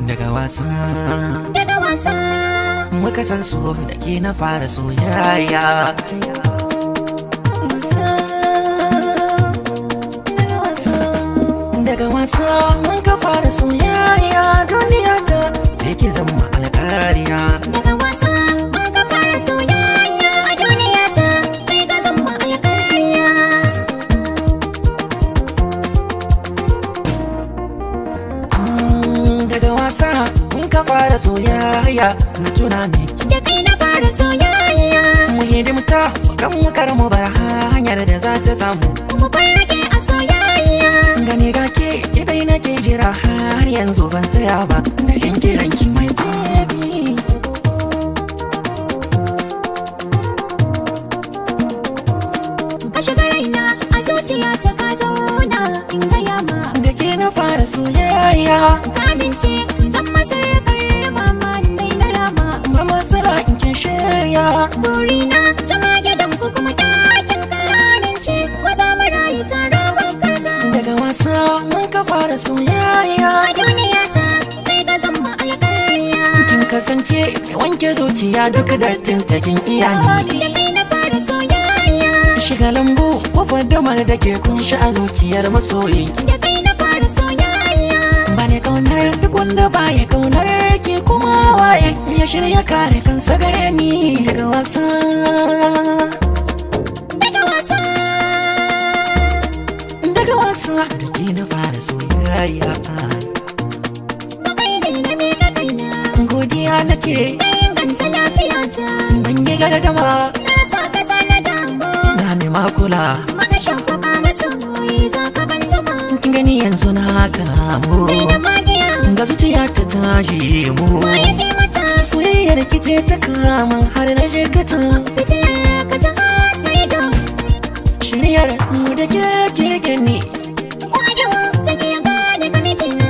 Daga wasa, daga wasa, muka san so da ke na fara soyayya. Daga wasa mun ka fara soyayya, duniya ta da ke zama alƙariya. Daga wasa mun ka fara soyayya, a duniya ta kai ka zama alƙariya. Daga wasa mun ka fara soyayya, na tuna miki da kai na fara soyayya. Mu hidimta kan mu kar mu bar hanyar da za ta samu mu farrake a soyayya. Gane ga ke ki dai nake jira, har yanzu ban tsaya ba da shin kiran ki my baby. Ka shiga raina, a zuciya ta ka zauna, in gaya ma da ke na fara soyayya. Ka amince zan masarkar mama dai na rama. Ba matsala in kin shirya. Burina zama gidan ku kuma ɗakin ka, amince ko za mu rayu tare ba karka. Daga wasa mun ka fara soyayya, a duniya ta kai ka zama alƙariya. Kin kasance mai wanke zuciya duk dattin ta kin iya ni. Da kai na fara soyayya. Shiga lambu ko fadamar da ke kunshi a zuciyar masoyi. Da kai na fara soyayya. Ba ne kaunar duk wanda baya kaunar ke, kuma waye ya shirya kare kansa gare ni. Daga wasa, daga wasa, daga wasa da ke na fara soyayya. Babai dai na miƙa kaina. Godiya nake. Ka inganta lafiyata. Ban yi gardama. Na rasa ka na damu. Na nema kula. Maka shagwaba masoyi za ka ban zama. Kin gani yanzu na kamu. Kai da magiya. Ga zuciya ta tashi mu. Waye ce mata. Soyayyar ki ce ta kamun har na jikata. Fitilar ka ta haska ido. Shiryar mu da ke kirge ni. Wajen zan iya gane ka mijina.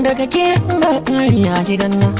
Daga ke ba kariya gidan nan.